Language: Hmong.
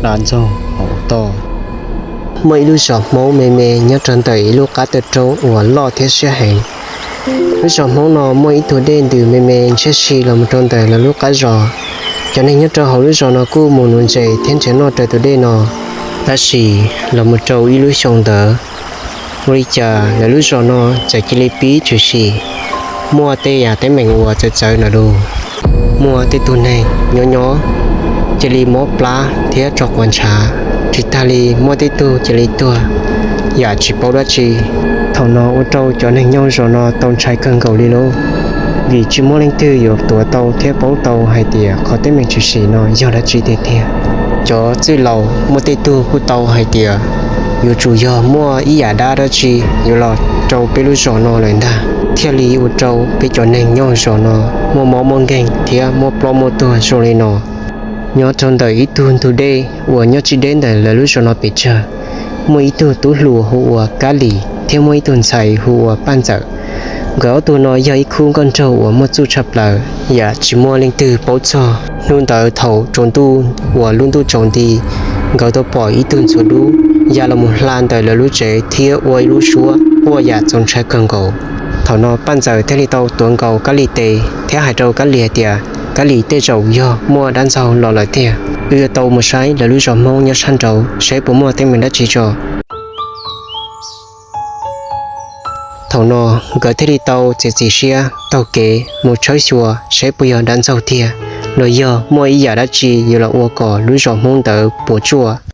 dav ntxaug hauv toj. Muaj ib lub zos Hmoob me me nyob rau ntawm ib lub qab taw roob uas loj thiab siab heev. Lub zos Hmoob no muaj ib tug dej ntws me me ntshiab si los mus rau ntawm lawv lub qab zos. Cov neeg nyob rau hauv lub zos no kuj mus nuv ntses thiab nrhiav noj raws tus dej no. Tab sis los mus rau ib lub xyoo ntawd, ua li cas lawv lub zos no txawm cia li pib tshwm sim muaj tej yam teeb meem uas txawv txawv ntawm lub. Muaj tej tug neeg nyob nyob cia li mob plab thiab raug quav ntshav, tsis tag li muaj tej tug cia li tuag yam tsis paub dab tsi. Thaum no ua rau cov neeg nyob zos no tau ntshai kawg nkaus li lauj, vim tsis muaj leej twg yuav tuav tau thiab paub tau hais tias qhov teeb meem tshwm sim no yog dab tsi tiag tiag. Cov txwj laus muaj tej tug kuj tau hais tias yuav tsum yog muaj ib yam dab dab tsi yuav los rau peb lub zos no lawm ntag, thiaj li ua rau peb cov neeg nyob zos no muaj mob muaj nkeeg thiab muaj ploj muaj tuag zoo li no. Nyob rau ntawm ib tug ntug dej uas nyob tsis deb ntawm lawv lub zos no pes tsawg, muaj ib tug tub hluas hu ua Kab Lis thiab muaj ib tug ntxhais hu ua Paj Ntxawm. Nkawd ob tug no yog ib khub nkauj nraug uas muaj txuj tshaj plaws yam tsis muaj leej twg paub txog. Hnub ntawd thaum tsaus ntuj uas lub ntuj tsaus nti, nkawd tau pom ib tug ntxhuav dub ya los mus hla ntawm lawv lub tsev thiab ua ib lub suab quaj yam txaus ntshai kawg nkaus. Thaum no Paj Ntxawm thiaj li tau tuav nkaus Kab Lis tes thiab hais rau Kab Lis hais tias, Kab Lis, tej zaum yog muaj dab ntxaug los lawm tiag, wb yuav tau mus saib lawv lub zos Hmoob nyob sab nraud saib puas muaj teeb meem dab tsi tso. Thaum no nkawd thiaj li tau txiav txim siab taug kev mus tshawb xyuas saib puas yog dab ntxaug tiag los yog muaj ib yam dab tsi yuav los ua kom lub zos Hmoob ntawd puas tsuaj.